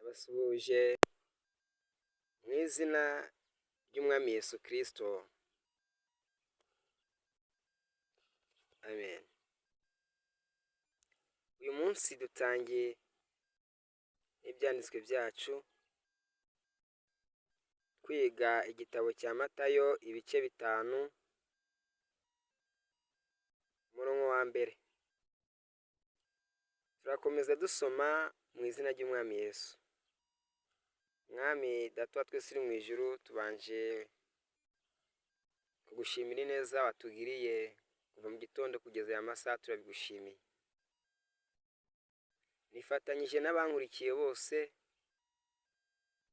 Ndabasuhuje mu izina ry'Umwami Yesu Kristo. Amen. Uyu munsi dutangiye n'ibyanditswe byacu, kwiga igitabo cya Matayo ibice 5, umurongo wa mbere. Turakomeza dusoma mu izina ry'Umwami Yesu. Mwami Data wa twese uri mu ijuru, tubanje kugushimira ineza watugiriye kuva mu gitondo kugeza aya masaha, turabigushimiye. Nifatanyije n'abankurikiye bose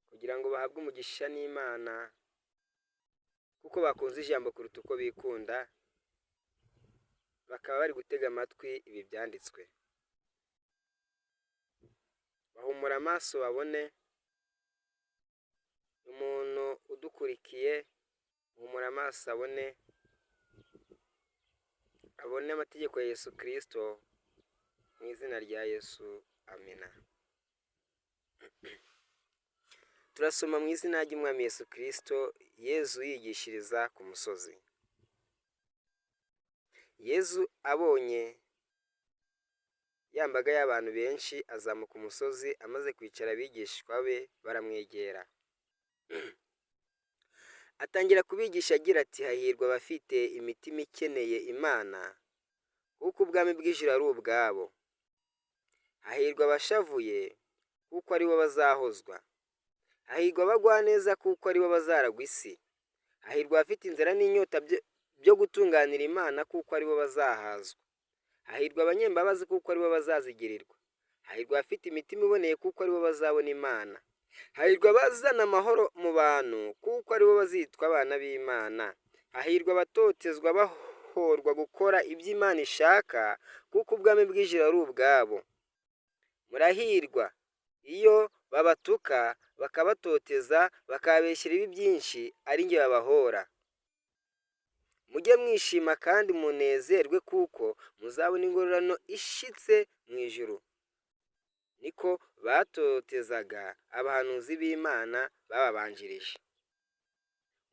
kugira ngo bahabwe umugisha n'Imana, kuko bakunze ijambo kuruta uko bikunda, bakaba bari gutega amatwi ibi byanditswe. Bahumura amaso babone umuntu udukurikiye, uhumura amaso abone amategeko ya Yesu Kristo, mu izina rya Yesu, amina. Turasoma mu izina ry'Umwami Yesu Kristo, Yezu yigishiriza ku musozi. Yezu abonye ya mbaga y'abantu benshi azamuka umusozi, amaze kwicara abigishwa be baramwegera. Atangira kubigisha agira ati: hahirwa abafite imitima ikeneye Imana, kuko ubwami bw'ijuru ari ubwabo. Hahirwa abashavuye, kuko aribo bazahozwa. Hahirwa abagwaneza, kuko aribo bazaragwa isi. Hahirwa abafite inzara n'inyota byo gutunganira Imana, kuko aribo bazahazwa. Hahirwa abanyembabazi, kuko aribo bazazigirirwa. Hahirwa abafite imitima iboneye, kuko aribo bazabona Imana. Hahirwa abazana amahoro mu bantu, kuko aribo bazitwa abana b'Imana. Hahirwa abatotezwa bahorwa gukora ibyo Imana ishaka, kuko ubwami bw'ijuru ari ubwabo. Murahirwa iyo babatuka, bakabatoteza, bakababeshyera ibibi byinshi, ari njye babahora. Mujye mwishima kandi munezerwe, kuko muzabona ingororano ishitse mu ijuru. Niko batotezaga abahanuzi b'Imana bababanjirije.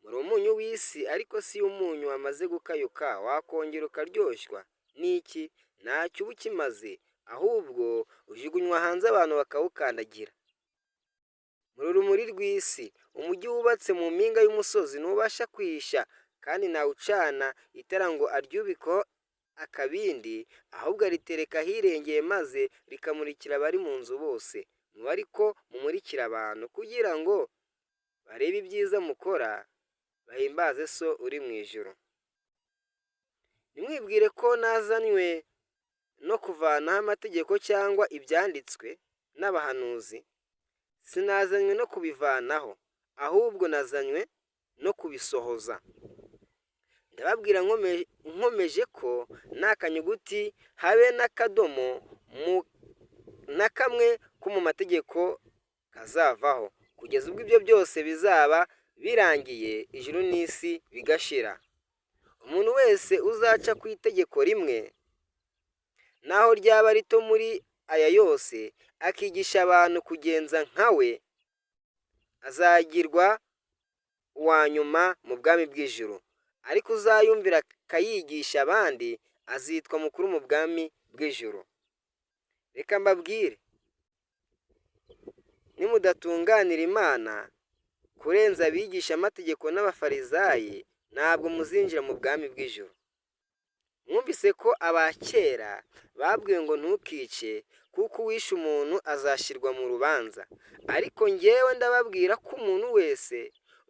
Muri umunyu w'isi, ariko si umunyu wamaze gukayuka wakongera ukaryoshywa n'iki? Ntacyo uba ukimaze, ahubwo ujugunywa hanze abantu bakawukandagira. Muri urumuri rw'isi, umujyi wubatse mu mpinga y'umusozi ntubasha kwihisha, kandi ntawucana itara ngo aryubikeho akabindi, ahubwo aritereka ahirengeye maze rikamurikira abari mu nzu bose. Mube ariko mumurikira abantu, kugira ngo barebe ibyiza mukora, bahimbaze So uri mu ijuru. Ntimwibwire ko nazanywe no kuvanaho amategeko cyangwa ibyanditswe n'abahanuzi, sinazanywe no kubivanaho, ahubwo nazanywe no kubisohoza. Ndababwira nkomeje ko nta kanyuguti habe n'akadomo na kamwe ko mu mategeko kazavaho, kugeza ubwo ibyo byose bizaba birangiye, ijuru n'isi bigashira. Umuntu wese uzaca ku itegeko rimwe, naho ryaba rito muri aya yose, akigisha abantu kugenza nka we, azagirwa uwa nyuma mu bwami bw'ijuru. Ariko uzayumvira akayigisha abandi, azitwa mukuru mu bwami bw'ijuru. Reka mbabwire, nimudatunganira Imana kurenza abigishamategeko n'abafarizayi, ntabwo muzinjira mu bwami bw'ijuru. Mwumvise ko aba kera babwiwe ngo ntukice, kuko uwishe umuntu azashyirwa mu rubanza. Ariko njyewe ndababwira ko umuntu wese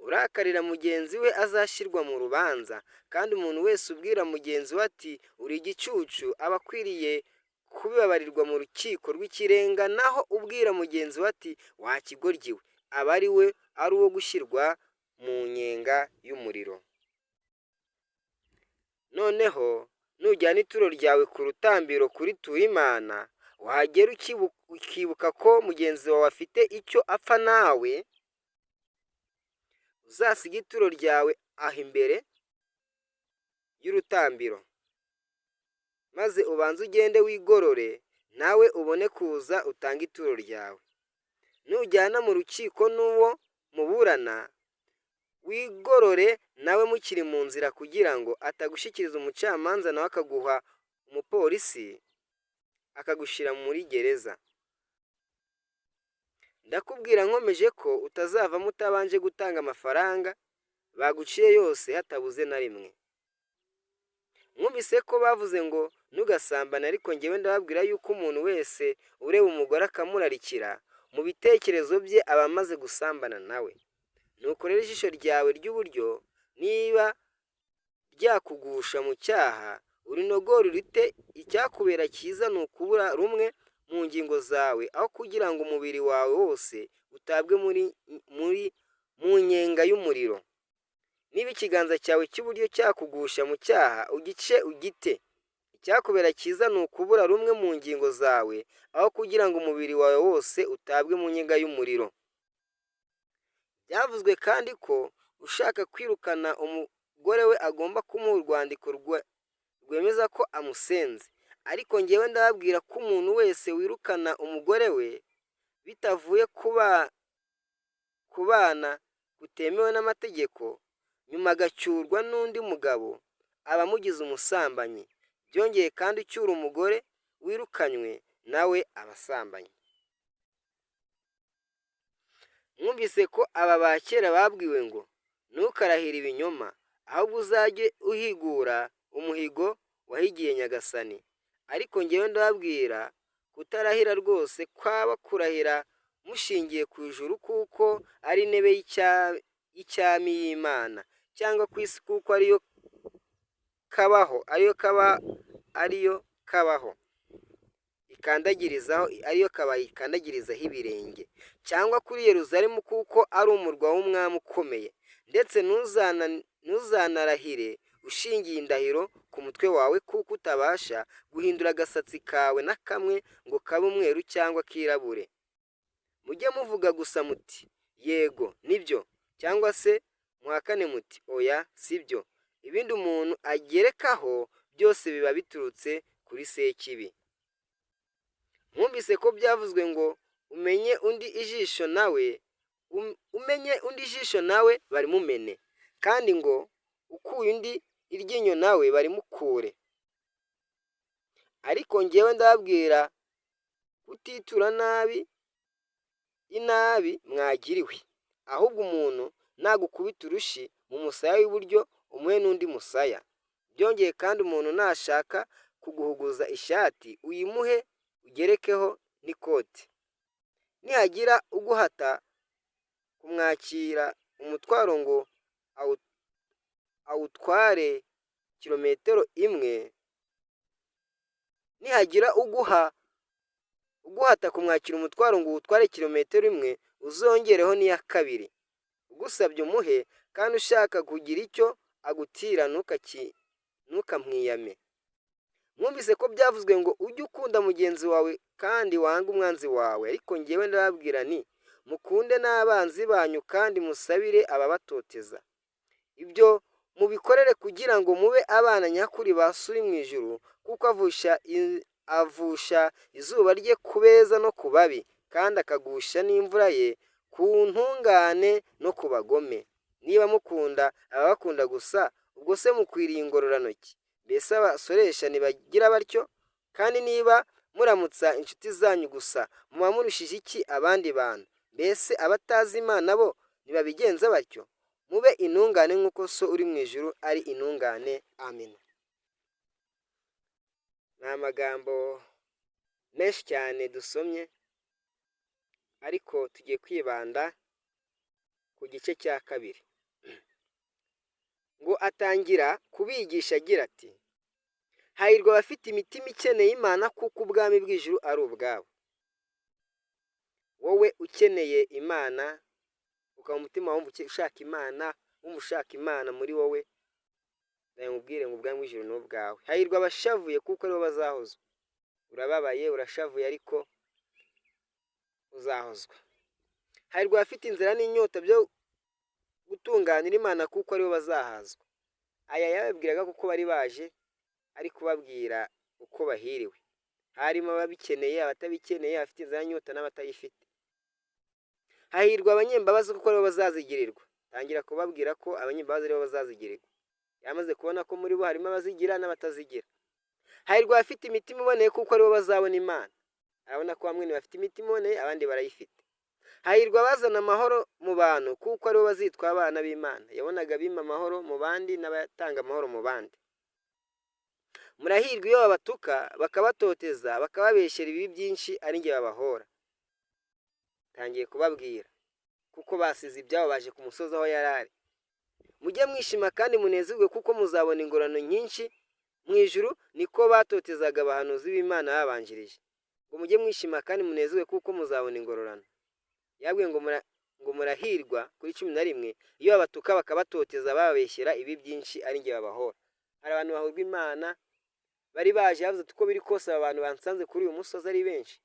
urakarira mugenzi we azashyirwa mu rubanza, kandi umuntu wese ubwira mugenzi we ati uri igicucu aba akwiriye kubibabarirwa mu rukiko rw'ikirenga, naho ubwira mugenzi we ati wa kigoryi we, aba ari we ari uwo gushyirwa mu nyenga y'umuriro. Noneho nujyana ituro ryawe ku rutambiro kuritura Imana, wahagera ukibuka ko mugenzi wawe afite icyo apfa nawe, uzasiga ituro ryawe aho imbere y'urutambiro, maze ubanze ugende wigorore, nawe ubone kuza utange ituro ryawe. Nujyana mu rukiko n'uwo muburana, wigorore nawe mukiri mu nzira kugira ngo atagushyikiriza umucamanza nawe akaguha umupolisi akagushyira muri gereza. Ndakubwira nkomeje ko utazavamo utabanje gutanga amafaranga baguciye yose hatabuze na rimwe. Mwumvise ko bavuze ngo ntugasambane, ariko njyewe ndababwira yuko umuntu wese ureba umugore akamurarikira, mu bitekerezo bye aba amaze gusambana nawe. Nuko rero ijisho ryawe ry'iburyo niba ryakugusha mu cyaha, urinogore urite. Icyakubera cyiza ni ukubura rumwe mu ngingo zawe, aho kugira ngo umubiri wawe wose utabwe muri mu nyenga y'umuriro. Niba ikiganza cyawe cy'iburyo cyakugusha mu cyaha, ugice ugite. Icyakubera cyiza ni ukubura rumwe mu ngingo zawe, aho kugira ngo umubiri wawe wose utabwe mu nyenga y'umuriro. Byavuzwe kandi ko ushaka kwirukana umugore we agomba kumuha urwandiko rwemeza ko amusenze. Ariko njyewe ndababwira ko umuntu wese wirukana umugore we bitavuye ku bana kutemewe n'amategeko, nyuma agacyurwa n'undi mugabo, aba amugize umusambanyi. Byongeye kandi, ucyura umugore wirukanywe nawe aba asambanye. Mwumvise ko aba ba kera babwiwe ngo ntukarahire ibinyoma, ahubwo uzajye uhigura umuhigo wahigiye Nyagasani. Ariko njyewe ndababwira kutarahira rwose, kwaba kurahira mushingiye ku ijuru kuko ari intebe y'icyami y'Imana, cyangwa ku isi kuko ariyo kabaho ariyo kabaho ikandagirizaho, ariyo kabaye ikandagirizaho ibirenge, cyangwa kuri Yeruzalemu kuko ari umurwa w'umwami ukomeye. Ndetse ntuzanarahire ushingiye indahiro ku mutwe wawe, kuko utabasha guhindura agasatsi kawe na kamwe ngo kabe umweru cyangwa kirabure. Mujye muvuga gusa muti yego, nibyo, cyangwa se muhakane muti oya, sibyo. Ibindi umuntu agerekaho byose biba biturutse kuri Sekibi. Mwumvise ko byavuzwe ngo umenye undi ijisho nawe umenye undi ijisho nawe barimumene, kandi ngo ukuye undi iryinyo nawe barimukure. Ariko njyewe ndababwira kutitura nabi inabi mwagiriwe, ahubwo umuntu nagukubita urushyi mu musaya w'iburyo, umuhe n'undi musaya. Byongeye kandi, umuntu nashaka kuguhuguza ishati, uyimuhe ugerekeho n'ikoti. Nihagira uguhata kumwakira umutwaro ngo awutware kilometero imwe, nihagira uguhata kumwakira umutwaro ngo uwutware kilometero imwe, uzongereho n'iya kabiri. Ugusabye umuhe, kandi ushaka kugira icyo agutira ntukamwiyame. Mwumvise ko byavuzwe ngo ujye ukunda mugenzi wawe kandi wange umwanzi wawe. Ariko njyewe ndababwira nti mukunde n'abanzi banyu kandi musabire ababatoteza. Ibyo mubikorere kugira ngo mube abana nyakuri ba So uri mu ijuru, kuko avusha izuba rye ku beza no ku babi, kandi akagusha n'imvura ye ku ntungane no ku bagome. Niba mukunda ababakunda gusa, ubwo se mukwiriye ingororano ki? Mbese abasoresha ntibagira batyo? Kandi niba muramutsa inshuti zanyu gusa, muba murushije iki abandi bantu? Mbese abatazi Imana bo ntibabigenza batyo? Mube intungane nk'uko So uri mu ijuru ari intungane. Amen. Ni amagambo menshi cyane dusomye, ariko tugiye kwibanda ku gice cya kabiri. Ngo atangira kubigisha agira ati hahirwa abafite imitima ikeneye Imana, kuko ubwami bw'ijuru ari ubwabo. Wowe ukeneye Imana, ukaba umutima wumva ushaka Imana, wumva ushaka Imana muri wowe, nkubwire ngo ubwami bw'ijuru ni ubwawe. Hahirwa abashavuye, kuko aribo bazahozwa. Urababaye, urashavuye, ariko uzahozwa. Hahirwa abafite inzara n'inyota byo gutunganira Imana, kuko aribo bazahazwa. Aya yababwiraga kuko bari baje ari kubabwira uko bahiriwe. Harimo ababikeneye, abatabikeneye, abafite inzara n'inyota n'abatayifite. Hahirwa abanyembabazi kuko aribo bazazigirirwa. Tangira kubabwira ko abanyembabazi aribo bazazigirirwa. Yamaze kubona ko muri bo harimo abazigira n'abatazigira. Hahirwa abafite imitima iboneye kuko aribo bazabona Imana. Arabona ko bamwe ntibafite imitima iboneye, abandi barayifite. Hahirwa abazana amahoro mu bantu kuko aribo bazitwa abana b'Imana. Yabonaga abima amahoro mu bandi n'abatanga amahoro mu bandi. Murahirwa iyo babatuka, bakabatoteza, bakababeshyera ibibi byinshi ari njye babahora. Tangiye kubabwira kuko basize ibyabo baje ku musozi aho yari ari. Mujye mwishima kandi munezerwe kuko muzabona ingororano nyinshi mu ijuru, niko batotezaga abahanuzi b'Imana babanjirije. Ngo mujye mwishima kandi munezerwe kuko muzabona ingororano. Yabwiye ngo murahirwa kuri 11 iyo babatuka bakabatoteza bababeshyera ibi byinshi ari njye babahora. Hari abantu bahorwa Imana bari baje bavuze uko biri kose aba bantu bansanze kuri uyu musozi ari benshi.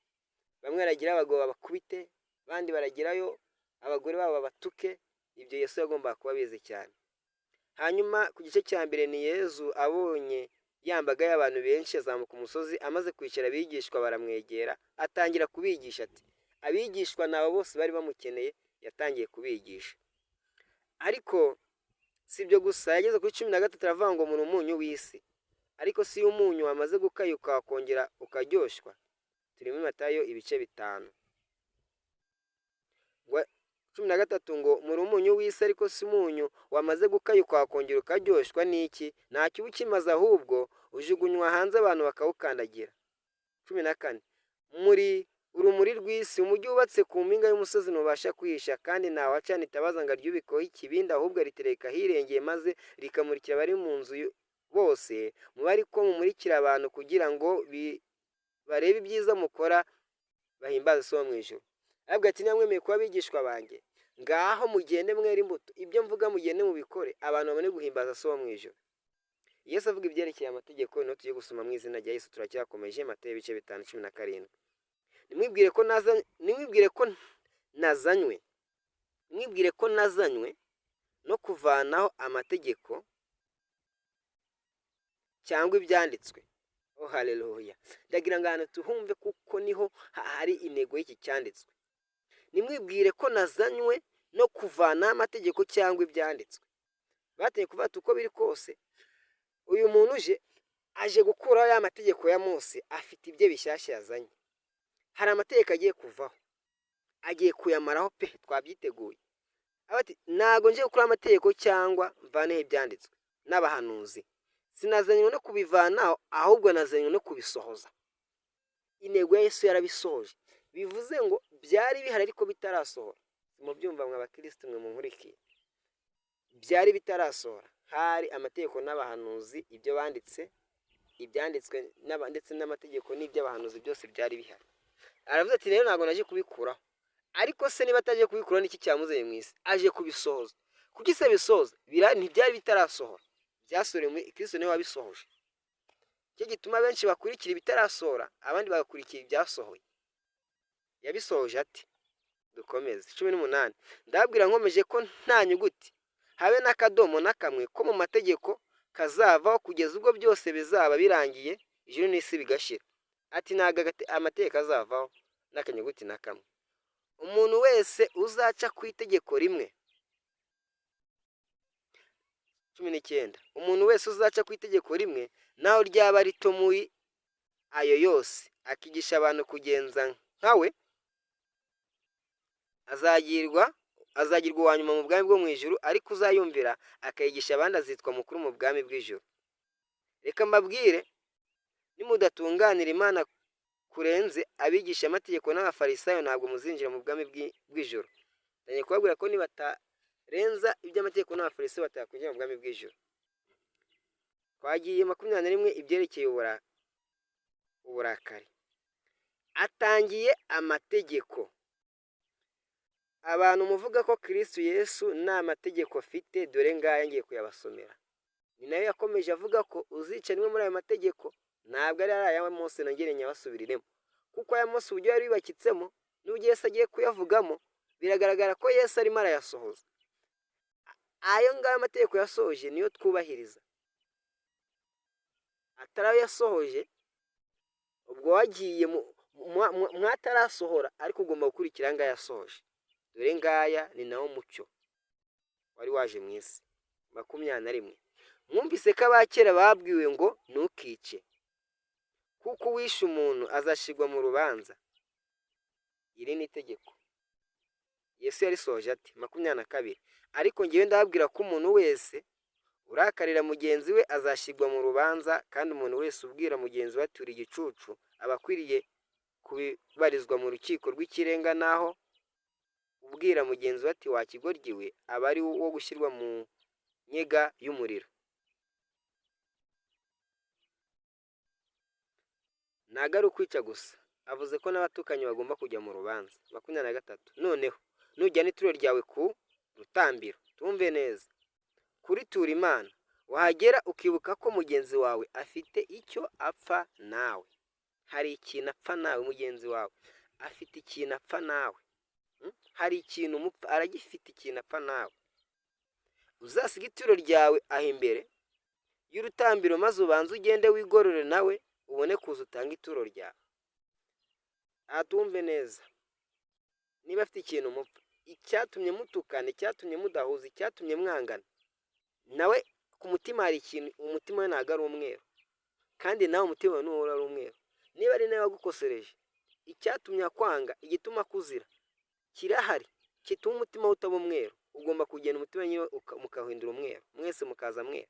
Bamwe baragira abagabo babakubite, abandi baragerayo abagore babo babatuke. Ibyo Yesu yagombaga kuba abizi cyane. Hanyuma ku gice cya mbere ni Yezu abonye ya mbaga y'abantu benshi azamuka umusozi, amaze kwicara abigishwa baramwegera, atangira kubigisha ati abigishwa ni abo bose bari bamukeneye, yatangiye kubigisha. Ariko si ibyo gusa, yageze kuri 13 aravuga ngo muri umunyu w'isi. Ariko si iyo umunyu wamaze gukayuka wakongera ukaryoshwa. Turi muri Matayo ibice 5. 13 ngo muri umunyu w'isi, ariko si umunyu wamaze gukayuka wakongera ukaryoshwa n'iki? Ntacyo uba ukimaze ahubwo ujugunywa hanze abantu bakawukandagira. 14 muri urumuri rw'isi, umujyi wubatse ku mpinga y'umusozi ntubasha kwihisha, kandi ntawacana itabaza ngo aryubikeho ikibindi, ahubwo aritereka ahirengeye maze rikamurikira abari mu nzu bose. Mube ariko mumurikira abantu kugira ngo barebe ibyiza mukora bahimbaze So wo mu ijuru. Arababwira ati niba mwemeye kuba abigishwa banjye, ngaho mugende mwere imbuto, ibyo mvuga mugende mubikore, abantu babone guhimbaza So wo mu ijuru. Yesu avuga ibyerekeye amategeko, niho tugiye gusoma mu izina rya Yesu. Turacyakomeje Matayo ibice 5 17. Nimwibwire ko nazanywe, nimwibwire ko nazanywe no kuvanaho amategeko cyangwa ibyanditswe. Oh haleluya! Ndagira ngo ahantu tuhumve kuko niho hari intego y'iki cyanditswe. Nimwibwire ko nazanywe no kuvanaho amategeko cyangwa ibyanditswe. Batangiye kuvuga ati uko biri kose uyu muntu uje aje gukuraho ya mategeko ya Mose, afite ibye bishyashya yazanye. Hari amategeko agiye kuvaho, agiye kuyamaraho pe, twabyiteguye. Ati ntabwo nje gukuraho amategeko cyangwa mvaneho ibyanditswe n'abahanuzi. Sinazanywe no kubivanaho, ahubwo nazanywe no kubisohoza. Intego ya Yesu yarabisohoje. Bivuze ngo byari bihari ariko bitarasohora. Mubyumva mwa bakirisitu mwe munkurikiye. Byari bitarasohora. Hari amategeko n'abahanuzi, ibyo banditse, ibyanditswe ndetse n'amategeko n'iby'abahanuzi byose byari bihari. Aravuze ati rero ntabwo naje kubikuraho. Ariko se niba ataje kubikuraho niki cyamuzanye mu isi? Aje kubisohoza. Kuki se bisohoza? Ntibyari bitarasohora. Byasohorewe muri Kristo, niwe wabisohoje. Icyo gituma benshi bakurikira ibitarasohora, abandi bagakurikira ibyasohoye. Yabisohoje ati dukomeze. 18 ndababwira nkomeje ko nta nyuguti habe n'akadomo na kamwe ko mu mategeko kazavaho kugeza ubwo byose bizaba birangiye, ijuru n'isi bigashira. Ati ntabwo amategeko azavaho n'akanyuguti na kamwe. Umuntu wese uzaca ku itegeko rimwe. 19 umuntu wese uzaca ku itegeko rimwe naho ryaba rito muri ayo yose, akigisha abantu kugenza nkawe, azagirwa uwa nyuma mu bwami bwo mu ijuru, ariko uzayumvira akayigisha abandi azitwa mukuru mu bwami bw'ijuru. Reka mbabwire, nimudatunganira Imana kurenze abigisha amategeko n'abafarisayo, ntabwo muzinjira mu bwami bw'ijuru. Ntangiye kubabwira ko nibatarenza iby'amategeko n'abafarisayo batakwinjira mu bwami bw'ijuru. Twagiye 21 ibyerekeye uburakari. Atangiye amategeko. Abantu muvuga ko Kristo Yesu nta mategeko afite, dore ngaya ngiye kuyabasomera. Ni nayo yakomeje avuga ko uzica rimwe muri ayo mategeko, ntabwo ari aya Mose, nongere nyabasubiriremo. Kuko aya Mose uburyo yari yubakitsemo n'uburyo Yesu agiye kuyavugamo, biragaragara ko Yesu arimo arayasohoza. Ayo ngayo amategeko yasohoje niyo twubahiriza. Atari ayo yasohoje, ubwo wagiye mwatarasohora, ariko ugomba gukurikira aya ngaya yasohoje. Dore ngaya ni nawo mucyo wari waje mu isi. 21. Mwumvise ko abakera babwiwe ngo ntukice, kuko uwishe umuntu azashyirwa mu rubanza. Iri ni itegeko. Yesu yarisoje ati 22. Ariko ngewe ndababwira ko umuntu wese urakarira mugenzi we azashyirwa mu rubanza, kandi umuntu wese ubwira mugenzi we ati uri igicucu aba akwiriye kubibarizwa mu rukiko rw'ikirenga, naho ubwira mugenzi we ati wa kigoryi we aba ari uwo gushyirwa mu nyega y'umuriro. Ntago ari ukwica gusa, avuze ko n'abatukanyi bagomba kujya mu rubanza. 23. Noneho nujyana ituro ryawe ku rutambiro, tumve neza, kuritura Imana, wahagera ukibuka ko mugenzi wawe afite icyo apfa nawe. Hari ikintu apfa nawe, mugenzi wawe afite ikintu apfa nawe. Hari ikintu umupfa, aragifite ikintu apfa nawe. Uzasiga ituro ryawe aho imbere y'urutambiro, maze ubanze ugende wigorore nawe, ubone kuza utange ituro ryawe. Aha tumve neza, niba afite ikintu mupfa, icyatumye mutukana, icyatumye mudahuza, icyatumye mwangana, nawe ku mutima hari ikintu, umutima we ntabwo ari umweru, kandi nawe umutima wawe ntuhora ari umweru. Niba ari nawe wagukosereje, icyatumye akwanga, igituma akuzira kirahari, gituma umutima we utaba umweru. Ugomba kugenda umutima nyine mukawuhindura umweru, mwese mukaza mweru.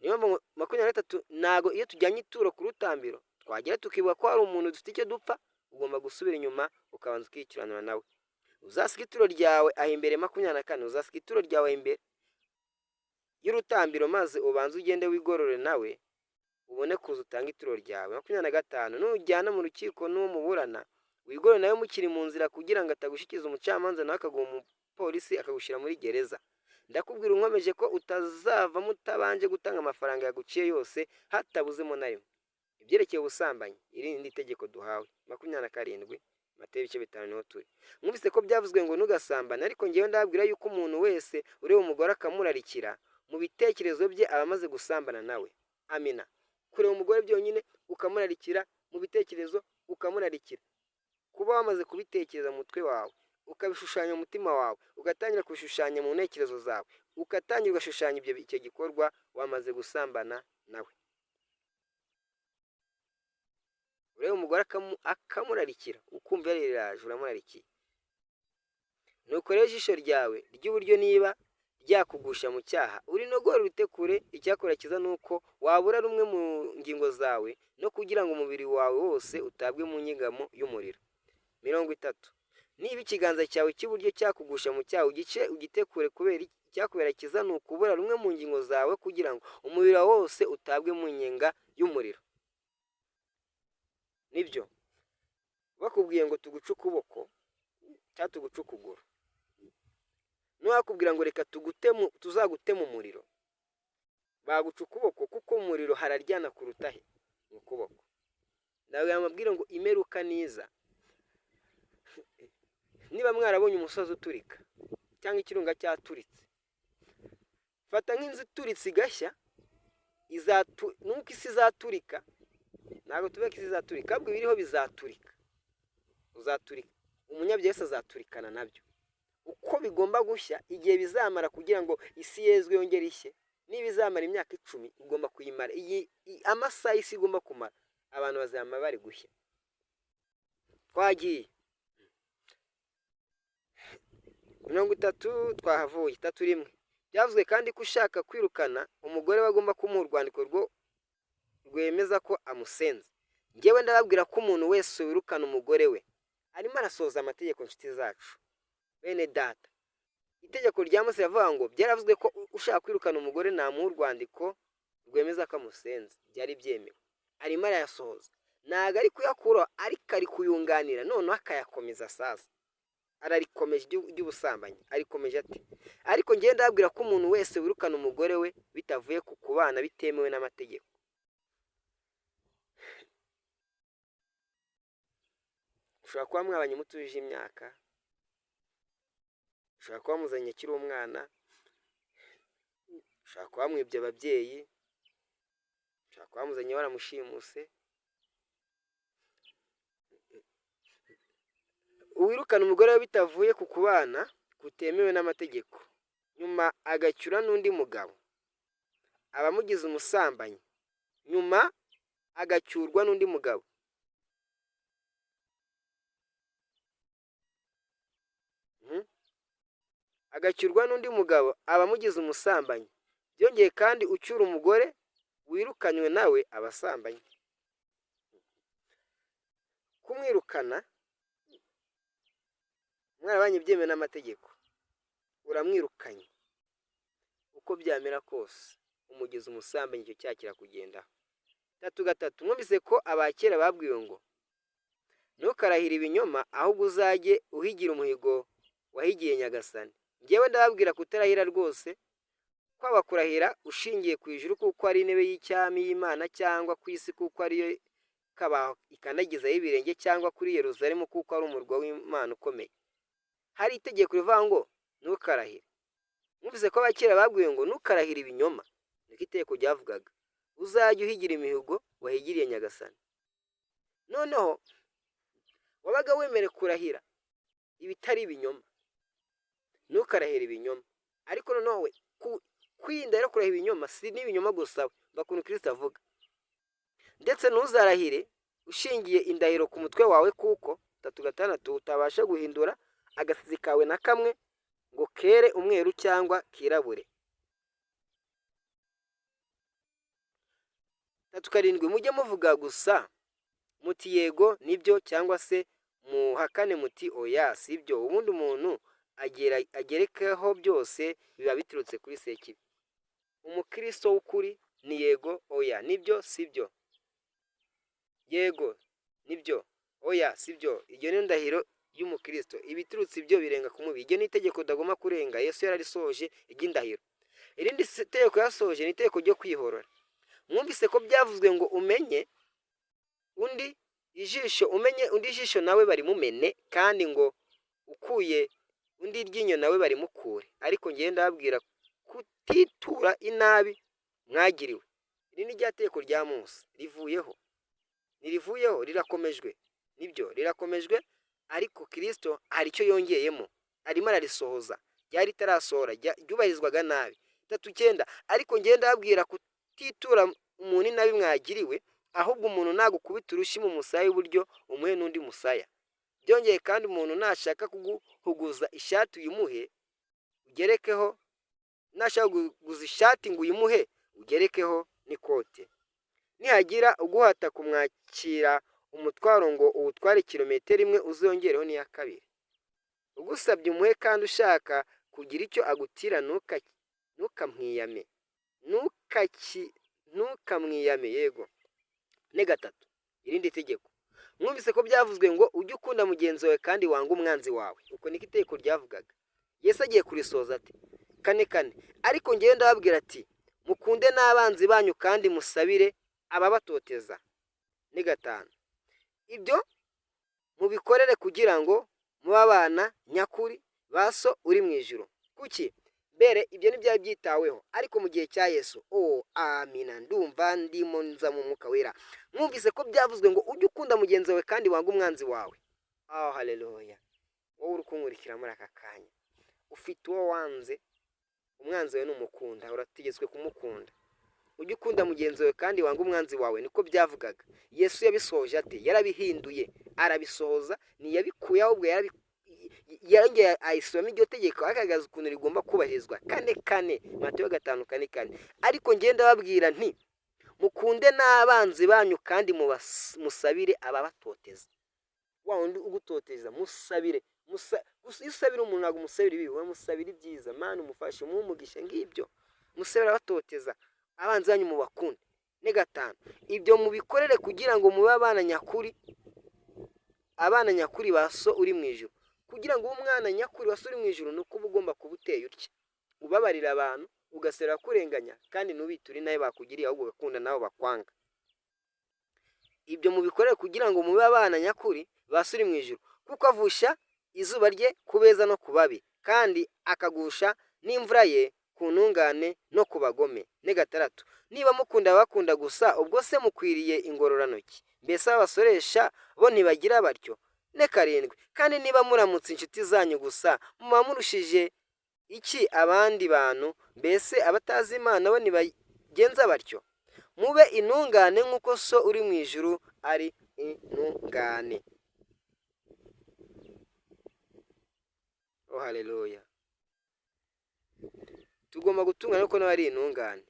Niyo mpamvu 23, ntabwo iyo tujyanye ituro ku rutambiro twagera tukibuka ko hari umuntu dufite icyo dupfa, ugomba gusubira inyuma ukabanza ukikiranura nawe. Uzasiga ituro ryawe aho imbere. 24. Uzasiga ituro ryawe imbere y'urutambiro, maze ubanze ugende wigorore nawe, ubone kuza utange ituro ryawe. 25. Nujyana mu rukiko n'uwo muburana, wigorore nawe mukiri mu nzira, kugira ngo atagushyikiriza umucamanza, nawe akaguha umupolisi akagushyira muri gereza. Ndakubwira unkomeje ko utazavamo utabanje gutanga amafaranga yaguciye yose, hatabuzemo na rimwe. Ibyerekeye ubusambanyi, iri ni itegeko duhawe. 27, Matayo ibice 5 niho turi. Mwumvise ko byavuzwe ngo ntugasambane, ariko ngewe ndababwira yuko umuntu wese ureba umugore akamurarikira mu bitekerezo bye aba amaze gusambana nawe. Amina. Kureba umugore byonyine ukamurarikira mu bitekerezo, ukamurarikira, kuba wamaze kubitekereza mu mutwe wawe, ukabishushanya mu mutima wawe, ugatangira kubishushanya mu ntekerezo zawe, ugatangira ugashushanya icyo gikorwa, wamaze gusambana nawe. Ureba umugore akamurarikira, ukumva yariraje, uramurarikiye. Nuko rero ijisho ryawe ry'iburyo niba ryakugusha mu cyaha, urinogore urite kure. Icyakora cyiza ni uko wabura rumwe mu ngingo zawe, no kugira ngo umubiri wawe wose utabwe mu nyegamo y'umuriro. 30. Niba ikiganza cyawe cy'iburyo cyakugusha mu cyaha, ugice ugite kure, kubera icyakubera cyiza ni ukubura rumwe mu ngingo zawe, kugira ngo umubiri wawe wose utabwe mu nyenga y'umuriro. Nibyo bakubwiye ngo tuguce ukuboko cyangwa tuguce ukuguru, nuwakubwira ngo reka tuzagutema umuriro, baguca ukuboko, kuko umuriro hararyana kuruta he mu kuboko. Ndababwira amabwire ngo imeruka niza. Niba mwarabonye umusozi uturika cyangwa ikirunga cyaturitse, fata nk'inzu ituritse igashya, nuko isi izaturika. Ntabwo tuvuga ko isi izaturika, ahubwo ibiriho bizaturika. Uzaturika, umunyabyaha wese azaturikana nabyo. Uko bigomba gushya, igihe bizamara kugira ngo isi yezwe yongere ishye, niba izamara imyaka 10, igomba kuyimara. Iyi amasaha isi igomba kumara, abantu bazama bari gushya. Twagiye 30, twahavuye 31. Byavuzwe kandi ko ushaka kwirukana umugore we agomba kumuha urwandiko rwo rwemeza ko amusenze. Ngewe ndababwira ko umuntu wese wirukana umugore we arimo arasohoza amategeko. Inshuti zacu, bene data, itegeko rya Mose riravuga ngo byaravuzwe ko ushaka kwirukana umugore namuha urwandiko rwemeza ko amusenze. Byari byemewe, arimo arayasohoza. Ntabwo ari kuyakuraho, ariko ari kuyunganira, noneho akayakomeza. Sasa ararikomeje iry'ubusambanyi, arikomeje ati ariko ngewe ndababwira ko umuntu wese wirukana umugore we bitavuye ku kubana bitemewe n'amategeko. Ushobora kuba mwabanye mutujuje imyaka, ushobora kuba muzanye akiri umwana, ushobora kuba mwibye ababyeyi, ushobora kuba muzanye waramushimuse. Uwirukana umugore we bitavuye ku kubana kutemewe n'amategeko, nyuma agacyura n'undi mugabo, aba amugize umusambanyi, nyuma agacyurwa n'undi mugabo. Agacyurwa n'undi mugabo aba amugize umusambanyi. Byongeye kandi ucyura umugore wirukanywe nawe aba asambanye. Kumwirukana mwarabanye byemewe n'amategeko, uramwirukanye, uko byamera kose umugize umusambanyi, icyo cyaha kirakugendaho. 3:3 Mwumvise ko abakera babwiwe ngo ntukarahire ibinyoma, ahubwo uzajye uhigira umuhigo wahigiye Nyagasani. Njyewe ndababwira kutarahira rwose, kwaba kurahira ushingiye ku ijuru kuko ari intebe y'icyami y'Imana, cyangwa ku isi kuko ariyo kabaho ikandagizaho ibirenge, cyangwa kuri Yeruzalemu kuko ari umurwa w'Imana ukomeye. Hari itegeko rivuga ngo ntukarahire. Mwumvise ko abakera babwiwe ngo ntukarahire ibinyoma, niko itegeko ryavugaga, uzajye uhigira imihigo wahigiriye Nyagasani. Noneho wabaga wemerewe kurahira ibitari ibinyoma, ntukarahire ibinyoma. Ariko noneho we kwirinda rero kurahira ibinyoma si n'ibinyoma gusa, ukuntu Kristo avuga, ndetse ntuzarahire ushingiye indahiro ku mutwe wawe, kuko 3:6 utabasha guhindura agasatsi kawe na kamwe ngo kere umweru cyangwa kirabure. 3:7 Mujye muvuga gusa muti yego nibyo, cyangwa se muhakane muti oya sibyo. Ubundi umuntu agerekeho byose biba biturutse kuri Sekibi. Umukristo w'ukuri ni yego, oya, nibyo, sibyo. Yego, nibyo, oya, sibyo. Iryo ni indahiro y'umukristo. Ibiturutse ibyo birenga ku mubiri. Iryo ni itegeko utagomba kurenga. Yesu yararisohoje iry'indahiro. Irindi tegeko yasohoje ni itegeko ryo kwihorora. Mwumvise ko byavuzwe ngo umenye undi ijisho, umenye undi ijisho nawe barimumene, kandi ngo ukuye undi iryinyo nawe barimukure. Ariko njyewe ndababwira kutitura inabi mwagiriwe. Iri ni rya tegeko rya Mose rivuyeho, ntirivuyeho, rirakomejwe, nibyo rirakomejwe, ariko Kristo hari icyo yongeyemo, arimo ararisohoza, ryari ritarasohora, ryubahirizwaga nabi. 3:9 Ariko njyewe ndababwira kutitura umuntu inabi mwagiriwe, ahubwo umuntu nagukubita urushyi mu musaya w'iburyo umuhe n'undi musaya. Byongeye kandi umuntu nashaka kuguhuguza ishati uyimuhe, ugerekeho, nashaka kuguza ishati ngo uyimuhe, ugerekeho n'ikote. Nihagira uguhata kumwakira umutwaro ngo uwutware kilometero imwe, uzongereho n'iya kabiri. Ugusabye umuhe, kandi ushaka kugira icyo agutira ntukamwiyame. Ntukamwiyame yego. 4:3 Irindi tegeko. Mwumvise ko byavuzwe ngo ujye ukunda mugenzi wawe kandi wange umwanzi wawe. Uko niko itegeko ryavugaga. Yesu agiye kurisoza ati 4:4 Ariko njyewe ndababwira ati mukunde n'abanzi banyu kandi musabire ababatoteza. 4:5 Ibyo mubikorere kugira ngo mube abana nyakuri ba So uri mu ijuru. Kuki? Mbere ibyo ntibyari byitaweho, ariko mu gihe cya Yesu, oh amina, ndumva ndimo nza mu mwuka wera. Mwumvise ko byavuzwe ngo ujye ukunda mugenzi wawe kandi wange umwanzi wawe. Oh haleluya. Wowe uri kunkurikira muri aka kanya, ufite uwo wanze, umwanzi wawe numukunda, urategetswe kumukunda. Ujye ukunda mugenzi wawe kandi wange umwanzi wawe, niko byavugaga. Yesu yabisohoje ate? Yarabihinduye, arabisohoza, ntiyabikuye ahubwo yarongeye ayisubiramo iryo tegeko, agaragaza ukuntu rigomba kubahirizwa. 4:4 Matayo 5:4:4 Ariko njyewe ndababwira nti mukunde n'abanzi banyu kandi musabire ababatoteza. Wa wundi ugutoteza musabire. Iyo usabira umuntu ntabwo umusabira ibibi, uramusabira ibyiza. Mana umufashe, umuhe umugisha, ngibyo. Musabire abatoteza, abanzi banyu mubakunde. 4:5 Ibyo mubikorere kugira ngo mube abana nyakuri, abana nyakuri ba So uri mu ijuru. Kugira ngo ube umwana nyakuri wa So uri mu ijuru ni uko uba ugomba kuba uteye utya, ubabarira abantu, ugasera kurenganya, kandi ntubiture inabi bakugiriye, ahubwo ugakunda nabo bakwanga. Ibyo mubikorere kugira ngo mube abana nyakuri ba So uri mu ijuru, kuko avusha izuba rye ku beza no ku babi, kandi akagusha n'imvura ye ku ntungane no ku bagome. 4:6 Niba mukunda ababakunda gusa, ubwo se mukwiriye ingororano ki? Mbese abasoresha bo ntibagira batyo? 4:7. Kandi niba muramutse inshuti zanyu gusa, muba murushije iki abandi bantu? Mbese abatazi Imana bo ntibagenza batyo? Mube intungane nk'uko So uri mu ijuru ari intungane. Oh, haleluya! Tugomba gutungana kuko nawe ari intungane.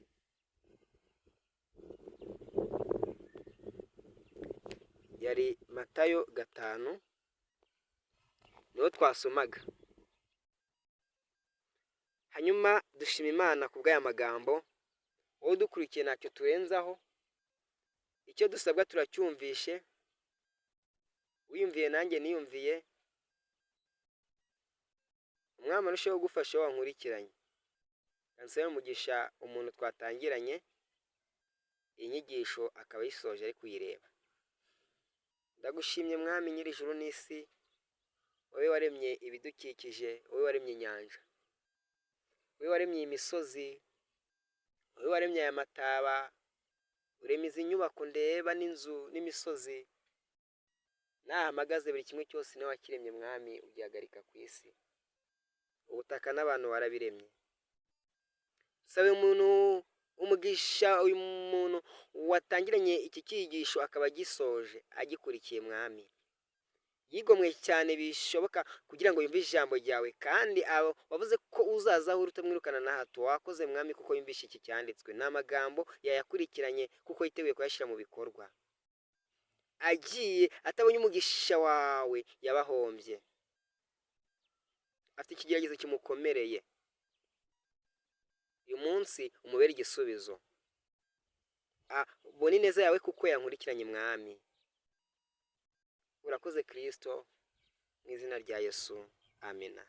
Yari Matayo 5, niho twasomaga. Hanyuma dushima Imana ku bw'aya magambo, wowe udukurikiye ntacyo turenzaho, icyo dusabwa turacyumvishe, wiyumviye nanjye niyumviye, Umwami arusheho kugufasha wowe wankurikiranye. Nsabe umugisha umuntu twatangiranye iyi nyigisho akaba ayisoje ari kuyireba. Ndagushimye Mwami nyir'ijuru n'isi, wowe waremye ibidukikije, wowe waremye inyanja, wowe waremye iyi misozi, wowe waremye aya mataba, urema izi nyubako ndeba n'inzu n'imisozi, nahamagaze buri kimwe cyose niwe wakiremye Mwami, ugihagarika ku isi. Ubutaka n'abantu warabiremye. Sabe umuntu umugisha, uyu muntu watangiranye iki cyigisho akaba agisoje agikurikiye Mwami. Yigomwe cyane bishoboka kugira ngo yumve ijambo ryawe, kandi abo wavuze ko uzaza aho uri utamwirukana na hato. Wakoze Mwami kuko yumvishe iki cyanditswe. Ni amagambo yayakurikiranye kuko yiteguye kuyashyira mu bikorwa. Agiye atabonye umugisha wawe yabahombye. Afite ikigeragezo kimukomereye. Uyu munsi umubere igisubizo. Ubone ineza yawe kuko yankurikiranye Mwami. Urakoze Kristo, mu izina rya Yesu, amina.